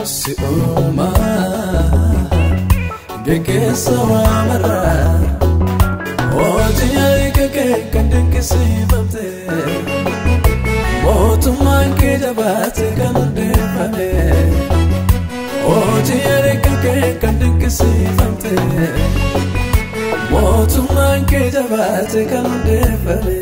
Si uuma geggeessa waamarra hojii harka kee kan dinqisiifamte mootummaan kee jabaate kan hundeeffame hojii harka kee kan dinqisiifamte mootummaan kee jabaate kan hundeeffame.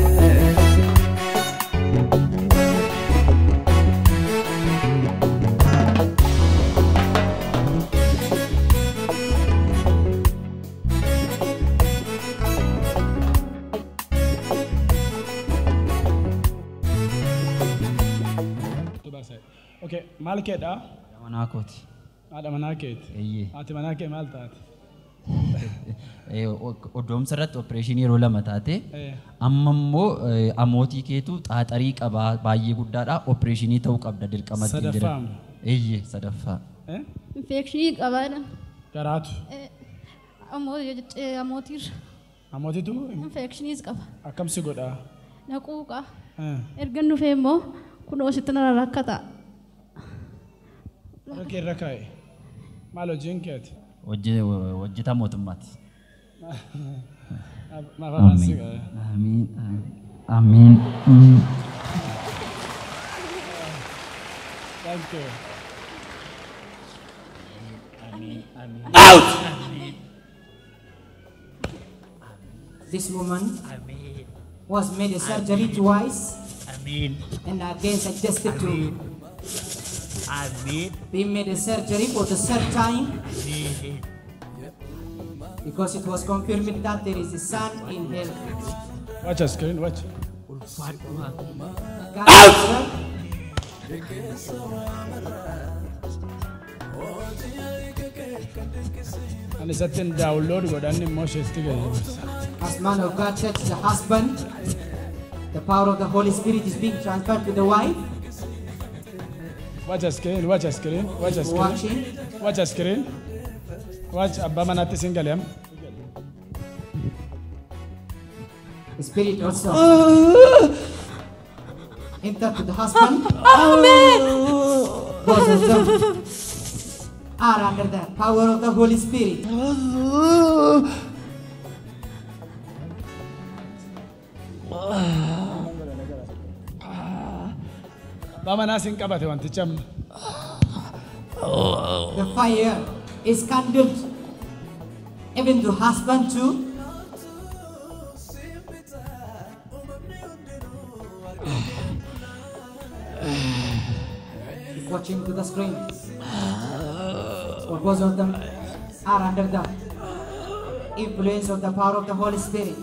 Okay, maal keedha? Manaa kooti. Haadha manaa keeti. Eeyyee. Haati manaa kee maal taate? Oddoomsa irratti opereeshinii yeroo lama taate amma immoo amootii keetu xaaxarii qabaa baay'ee guddaadha opereeshinii ta'uu qabda dirqamatti hin jedhan. Sadaffaa. Eeyyee sadaffaa. Infekshinii qabaadha. Garaatu. Amootiirra. Amootiitu Infekshiniis qaba. Akkam si godhaa? Naquuqa. Erga dhufee immoo kunoo sitti na rakkata. Harka irra kaa'e. Maal hojiin keeti? Hojjetaa mootummaati. Maaf afaan si qabe? Amiin. Amiin. Thank you. Out! This woman was made a surgery twice. And again suggested to be made a surgery for the third time because it was confirmed that there is a son in her. Watch a screen, watch. Out! And it's a thing download godhan immoo isheetti gadi. As man of God touched the husband, the power of the Holy Spirit is being transferred to the wife. Watch a screen, watch a screen, watch a screen. Watching. Watch a screen. Watch abbaa manaatti sin galeem. The spirit also entered to the husband. Amen. Both of them are under the power of the Holy Spirit. Abbaa manaa sin qabate wantichi amma. The fire is kindled even to husband too. Keep watching to the screen. For both of them are under the influence of the power of the Holy Spirit.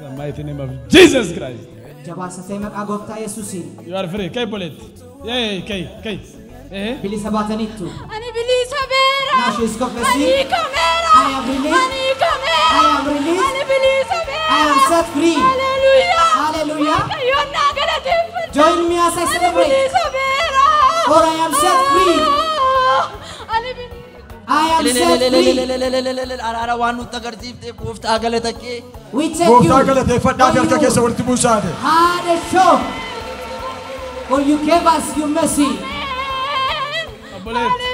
The mighty name of Jesus Christ. Jabaasa maqaa gooftaa Yesuusiin. You are free. Kay bullet. Yay, kay, kay. Eh? Bilisa baataniittu. Ani bilisa beera. Now she is confessing. Ani kameera. I am released. Ani kameera. I am released. Ani bilisa beera. I am set free. Hallelujah. Hallelujah. Waaqayyoon naa galateeffadha. Join me as I Ani celebrate. bilisa beera. For I am set free. Ani bilisa. I am set free. Araara waan nutti agarsiifte gooftaa galata kee. We thank you. Gooftaa galateeffadhaa fi harka keessa walitti buusaate. Had a show. For you gave us your mercy. Obboleetti.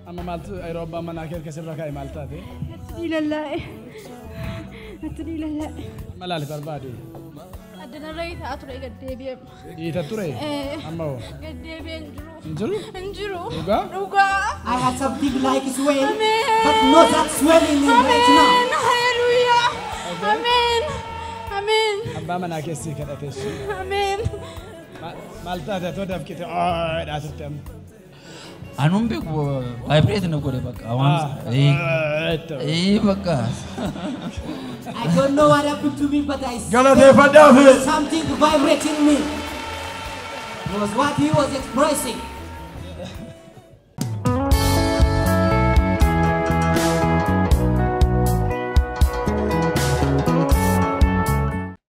Amma maaltu yeroo abbaan manaa kee harka sirra kaa'e maal taate? Natti diilallaa'e. Natti diilallaa'e. Amma laali barbaade. Addanarra hiitaa ture gad deebi'e. Hiita ture? Amma hoo? Gad deebi'ee hin jiru. Hin jiru? Hin jiru. Dhugaa? Dhugaa. I had something like swelling, Amen. but not that swelling right now. Amen. Hallelujah. Amen. Amen. Abbaa manaa keessi kadhateessu. Amen. Maal taate atoo dafqite dhaa turte amma. Anuun beeku vibrate na godhe bakka waan bakka. I don't know what happened to me, but I Galateeffadhaa fi something vibrating me. It was what he was expressing.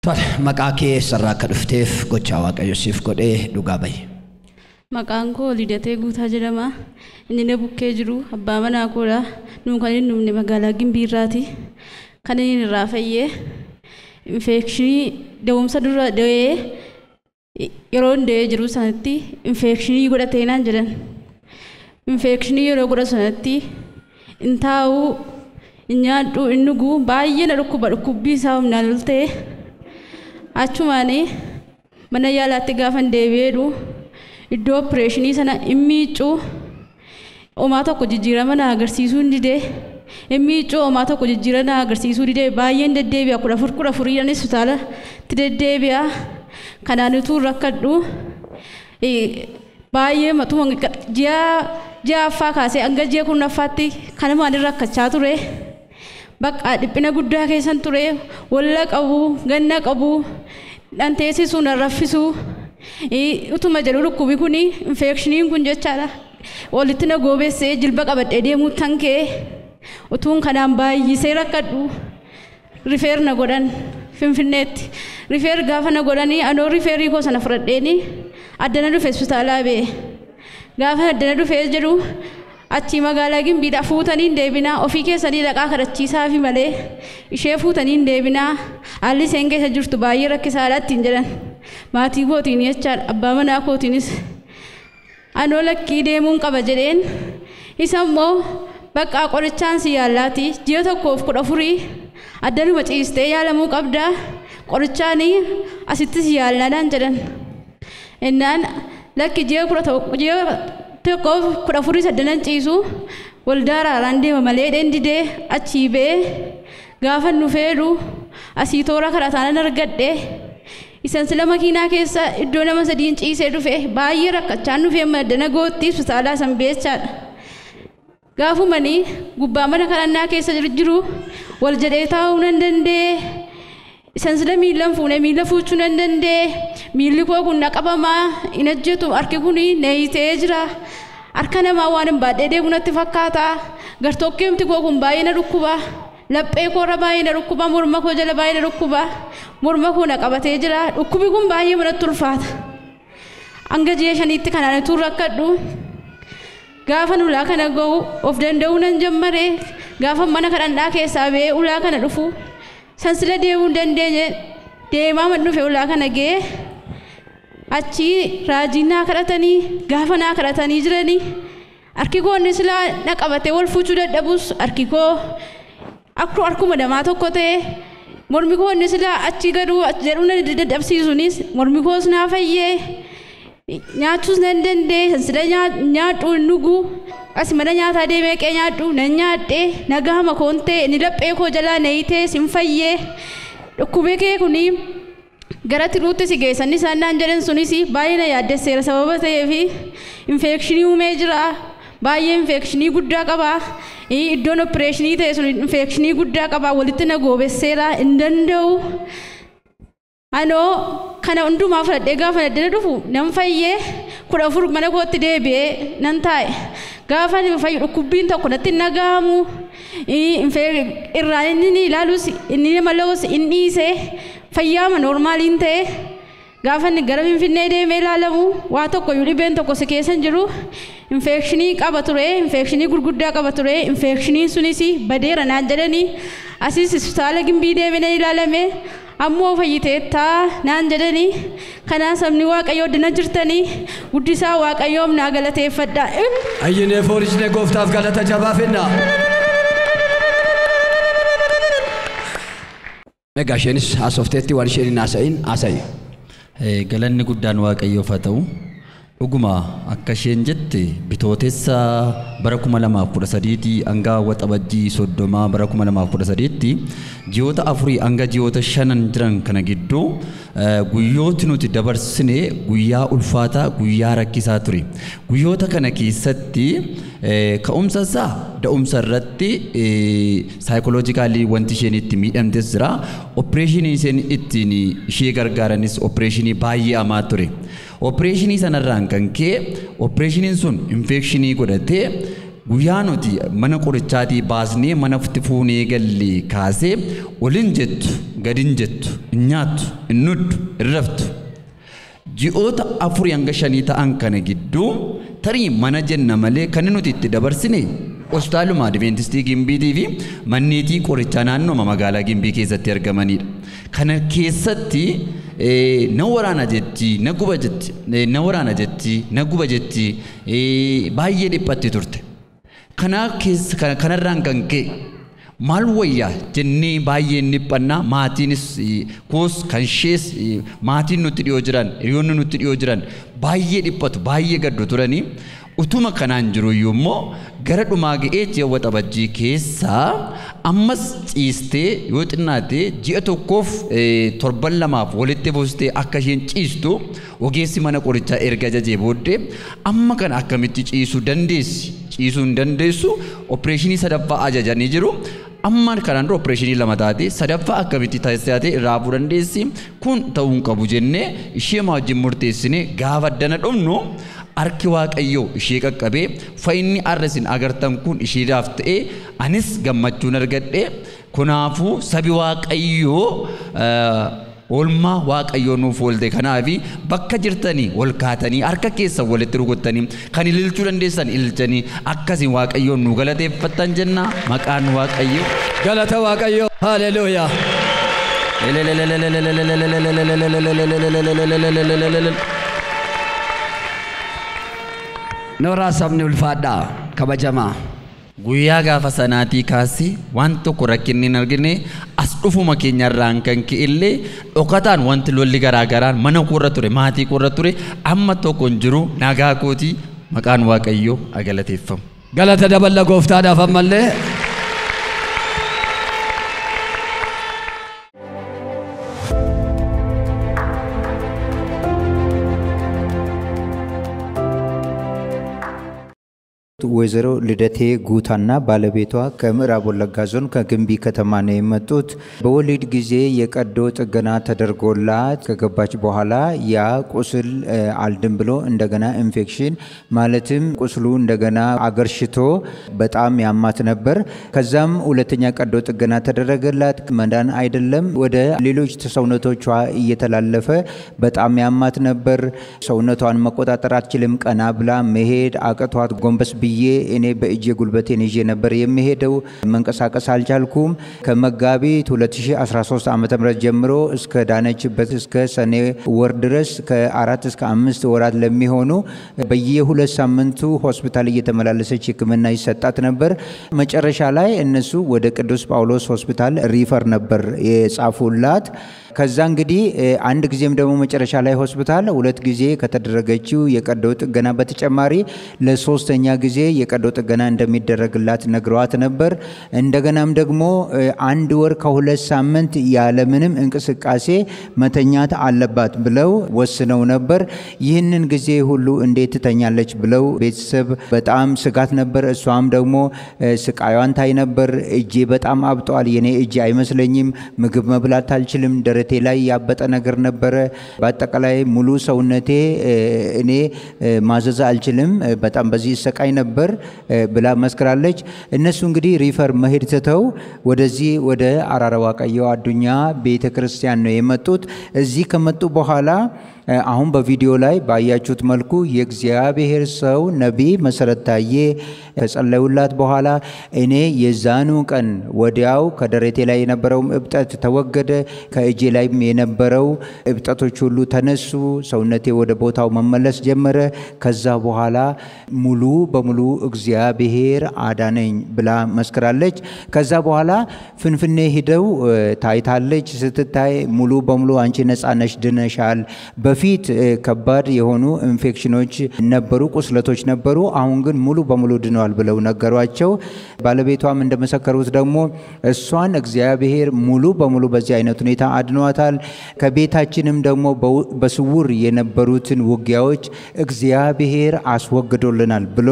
Tole, maqaa kee eessarraa akka dhufteef gochaa Waaqayyo siif godhee dhugaa bahi. Maqaan koo Lidatee Guutaa jedhama. Inni na bukkee jiru abbaa manaa koodha. Nuun kan inni dhufne magaalaa Gimbiirraati. Kan inni irraa fayyee Infekshinii da'umsa dura da'ee yeroo da'ee jiru sanatti infekshinii godhatee naan jedhan. Infekshinii yeroo godhatu sanatti hin taa'u, hin nyaadhu, hin dhugu, baay'ee na dhukkuba, dhukkubbii isaa humnaan ol ta'e. Achumaanii mana yaalaatti gaafan deebi'eedhu iddoo opereeshinii sana hin miiccu, homaa tokko jijjiirama na agarsiisuu hin didee. Hin miiccu, homaa tokko jijjiirama na agarsiisuu didee, baay'een deddeebi'a, 14 14 hospitaalatti deddeebi'a. Kanaan utuu rakkadhu baay'ee matuma ji'a affaa kaasee hanga ji'a 10ffaatti kanumaan rakkachaa ture. Bakka dhiphina guddaa keessan ture, walla qabu, ganna qabu, dhanteessisuu na raffisu. Utuma jedhu dhukkubi kun infeekshiniin kun jechaadha. Walitti na goobessee jilba qabadhee deemuu tankee utuun kanaan baay'isee rakkadhu rifeer na godhan Finfinneetti. Rifeer gaafa na godhanii anoo rifeerii koo sana fudhadheeni addana dhufe hospitaalaa ba'e. Gaafa addana dhufee jedhu achi magaalaa Gimbiidhaa fuutanii hin deebinaa, ofii keessanii dhaqaa kadhachiisaafi malee ishee fuutanii hin deebinaa, haalli isheen keessa jirtu baay'ee rakkisaadha ittiin jedhan. Maatii kootiin jechaadha, abbaa manaa kootiinis. Anoo lakkii deemuun qaba jedheen isa immoo bakka qorichaan si yaallaati ji'a 1 fi 14 addanuma ciistee yaalamuu qabda, qorichaan asitti si yaallaadhaan jedhan. Innaan lakki ji'a 1 fi 14 saddanan ciisu waldaa raaraan deema malee dheen didee achii ba'ee gaafa nu feedhu asii toora kadhataanan argadhe. Isan sila makiinaa keessa iddoo nama 3 ciisee dhufe baay'ee rakkachaan dhufee maddana gootti hospitaalaa san beechaadha. Gaafumanii gubbaa mana kadhannaa keessa jiru wal jedhee taa'uu nan danda'e. Isan sila miilan fuune miila fuuchuu nan danda'e. Miilli koo kun na qabamaa hin hojjetu, harki kun neeyitee jira. Harka namaa waan hin baadhee deemu natti fakkaata. Gartokkeemti koo kun baay'ee na dhukkuba. Laphee koorra baay'ee na dhukkuba, morma koo jala baay'ee na dhukkuba. Morma koo na qabatee jira. Dhukkubi kun baay'ee manatti ulfaata. Hanga ji'a 5tti kanaan utuu rakkadhu gaafa ulaa kana ga'u of danda'uu nan jammare. Gaafa mana kadhannaa keessaa ba'ee ulaa kana dhufu sansila deemuu hin dandeenye, deemaa man dhufe ulaa kana ga'ee achi raajii naa kadhatanii gaafa naa kadhatanii jiranii harki koo inni silaa na qabatee wal fuuchuu dadhabus harki koo akkuma namaa tokko ta'e, mormi koo inni silaa achi gaduu jedhuu na dadhabsiisunis mormi koos naa fayyee, nyaachuus nan danda'e. Sansila nyaadhu hin dhugu, as mana nyaataa deemee qee nyaadhu nan nyaadhe, nagahama koon ta'e, inni laphee koo jalaa neeyitee sin fayyee. Dhukkubee kee kuni gara tiruutti si geessan isaan naan jedhan sunis baay'ee na yaaddesseera, sababa ta'eefi infekshinii uumee jira. Baay'ee infekshinii guddaa qaba. Iddoon opereeshinii ta'e sun infekshinii guddaa qaba, walitti na goobesseera, hin danda'u. Anoo kana hundumaa fudhadhee gaafa addana dhufu nan fayyee 14 mana kootti deebi'ee nan taa'e. Gaafa fayyu dhukkubbiin tokko natti hin dhaga'amu. Irraan inni ni ilaalus inni nama la'us hin dhiise, fayyaama noormaaliin ta'e. Gaafa inni gara Finfinnee deemee ilaalamu waa tokko iyyuu dhibeen tokko si keessa hin jiru. Infekshinii qaba ture, infekshinii gurguddaa qaba ture, infekshiniin sunis badeera naan jedhanii. Asis hospitaala Gimbii deemee nan ilaalame, ammoo fayyiteettaa naan jedhanii. Kanaan sabni Waaqayyoo addana jirtanii guddisaa Waaqayyoof naa galateeffadha. Ayyinee foorisnee gooftaaf galata jabaa finna. Egaa isheenis haasofteetti waan isheen hin haasa'in haasa'i. Galanni guddaan Waaqayyoof haa ta'u. Dhuguma akka isheen jette bitootessa bara 2013 hanga waxabajjii 30 bara 2013tti ji'oota 4 hanga ji'oota 5 jiran kana gidduu guyyooti nuti dabarsine guyyaa ulfaataa, guyyaa rakkisaa ture. Guyyoota kana keessatti ka'umsa isaa da'umsa irratti saayikoloojikaalii wanti isheen itti miidhamtes jira. Opereeshinii isheen ittiin ishee gargaaranis opereeshinii baay'ee hamaa ture. Opereeshinii sanarraan kan ka'e opereeshiniin sun infekshinii godhatee guyyaa nuti mana qorichaatii baasnee mana fuunee galle kaasee olin jettu, gadin jettu, hin nyaattu, hin nuddu, hin raftu. Ji'oota 4 hanga 5 ta'an kana gidduu tarii mana jenna malee kan nuti itti dabarsine Hospitaaluma Adventistii Gimbiitii fi manneetii qorichaa naannoo magaalaa Gimbii keessatti argamanidha. Kana keessatti na waraana jetti, na guba jetti, na waraana jetti, na guba jetti, baay'ee dhiphatti turte. Kanarraan kan ka'e maal wayyaa jennee baay'ee dhiphannaa, maatiinis koos kan ishees maatiin nutti dhiyoo jiran, hiriyoonni nutti dhiyoo jiran baay'ee dhiphatu, baay'ee gaddu turanii. Utuma kanaan jiru immoo gara dhumaa ga'ee ji'a Waxabajjii keessaa ammas ciistee yoo xinnaate ji'a tokkoof torban lamaaf walitti buustee akka isheen ciistu ogeessi mana qorichaa erga ajajee booddee amma kana akkamitti ciisuu dandeessi? Ciisuu hin dandeessu. Opereeshinii sadaffaa ajajanii jiru. Amma kanaan dura opereeshinii lama taate sadaffaa akkamitti taasisee irraa hafuu dandeessi? Kun ta'uu hin qabu jennee ishee wajjin murteessine gaafa dana dhumnu harki Waaqayyoo ishee qaqqabee fayyinni har'a isin agartan kun isheedhaaf ta'ee anis gammachuun argadhe. Kanaafuu sabi Waaqayyoo oolmaa Waaqayyoo nuuf oolte. Kanaafi bakka jirtanii ol kaatanii harka keessan walitti rukuttanii kan ililchuu dandeessan ililchanii akkasiin Waaqayyoon nu galateeffattan jenna. Maqaan Waaqayyoo galata Waaqayyoo. Haleluuyaa. Nooraa sabni ulfaadhaa kabajamaa. Guyyaa gaafa sanaatii kaasee waan tokko rakkinni hin argine. As dhufuma keenyarraan kan ka'e illee dhokataan wanti lolli garaagaraan mana koorra ture, maatii koorra ture amma tokko hin jiru. Nagaa kootii, maqaan Waaqayyoo galateeffamu. Galata dabala gooftaadhaaf ammallee. ወይዘሮ ልደቴ ጉታና ባለቤቷ ከምዕራብ ወለጋ ዞን ከግንቢ ከተማ ነው የመጡት። በወሊድ ጊዜ የቀዶ ጥገና ተደርጎላት ከገባች በኋላ ያ ቁስል አልድን ብሎ እንደገና ኢንፌክሽን ማለትም ቁስሉ እንደገና አገርሽቶ በጣም ያማት ነበር። ከዛም ሁለተኛ ቀዶ ጥገና ተደረገላት። መዳን አይደለም ወደ ሌሎች ሰውነቶቿ እየተላለፈ በጣም ያማት ነበር። ሰውነቷን መቆጣጠር አትችልም። ቀና ብላ መሄድ አቅቷት ጎንበስ ብዬ እኔ በእጄ ጉልበቴን ይዤ ነበር የሚሄደው። መንቀሳቀስ አልቻልኩም። ከመጋቢት 2013 ዓ.ም ጀምሮ እስከ ዳነችበት እስከ ሰኔ ወር ድረስ ከ4 እስከ 5 ወራት ለሚሆኑ በየሁለት ሳምንቱ ሆስፒታል እየተመላለሰች ሕክምና ይሰጣት ነበር። መጨረሻ ላይ እነሱ ወደ ቅዱስ ጳውሎስ ሆስፒታል refer ነበር የጻፉላት። ከዛ እንግዲህ አንድ ጊዜም ደግሞ መጨረሻ ላይ ሆስፒታል ሁለት ጊዜ ከተደረገችው የቀዶ ጥገና በተጨማሪ ለሶስተኛ ጊዜ የቀዶ ጥገና እንደሚደረግላት ነግረዋት ነበር። እንደገናም ደግሞ 1 ወር ከ2 ሳምንት ያለምንም እንቅስቃሴ መተኛት አለባት ብለው ወስነው ነበር። ይህንን ጊዜ ሁሉ እንዴት ትተኛለች ብለው ቤተሰብ በጣም ስጋት ነበር። እሷም ደግሞ ስቃዩን ታይ ነበር። እጄ በጣም አብጧል፣ የኔ እጄ አይመስለኝም፣ ምግብ መብላት አልችልም፣ ደረቴ ላይ ያበጠ ነገር ነበረ፣ በአጠቃላይ ሙሉ ሰውነቴ እኔ ማዘዝ አልችልም፣ በጣም በዚህ ሰቃይ ነበር ብላ መስክራለች። እነሱ እንግዲህ refer መሄድ ትተው ወደዚህ ወደ አራራ ዋቀዮ አዱኛ ቤተክርስቲያን ነው የመጡት። እዚህ ከመጡ በኋላ አሁን በቪዲዮ ላይ ባያችሁት መልኩ የእግዚአብሔር ሰው ነቢይ መሰረት ታዬ ከጸለዩላት በኋላ እኔ የዛኑ ቀን ወዲያው ከደረቴ ላይ የነበረው እብጠት ተወገደ፣ ከእጄ ላይ የነበረው እብጠቶች ሁሉ ተነሱ፣ ሰውነቴ ወደ ቦታው መመለስ ጀመረ። ከዛ በኋላ ሙሉ በሙሉ እግዚአብሔር አዳነኝ ብላ መስክራለች። ከዛ በኋላ ፍንፍኔ ሂደው ታይታለች። ስትታይ ሙሉ በሙሉ አንቺ ነፃ ነሽ፣ ድነሻል። በፊት ከባድ የሆኑ ኢንፌክሽኖች ነበሩ፣ ቁስለቶች ነበሩ፣ አሁን ግን ሙሉ በሙሉ ድነዋል ብለው ነገሯቸው። ባለቤቷም እንደመሰከሩት ደግሞ እሷን እግዚአብሔር ሙሉ በሙሉ በዚህ አይነት ሁኔታ አድኗታል። ከቤታችንም ደግሞ በስውር የነበሩትን ውጊያዎች እግዚአብሔር አስወግዶልናል ብሎ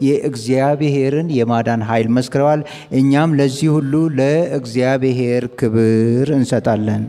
የእግዚአብሔርን የማዳን ኃይል መስክረዋል። እኛም ለዚህ ሁሉ ለእግዚአብሔር ክብር እንሰጣለን።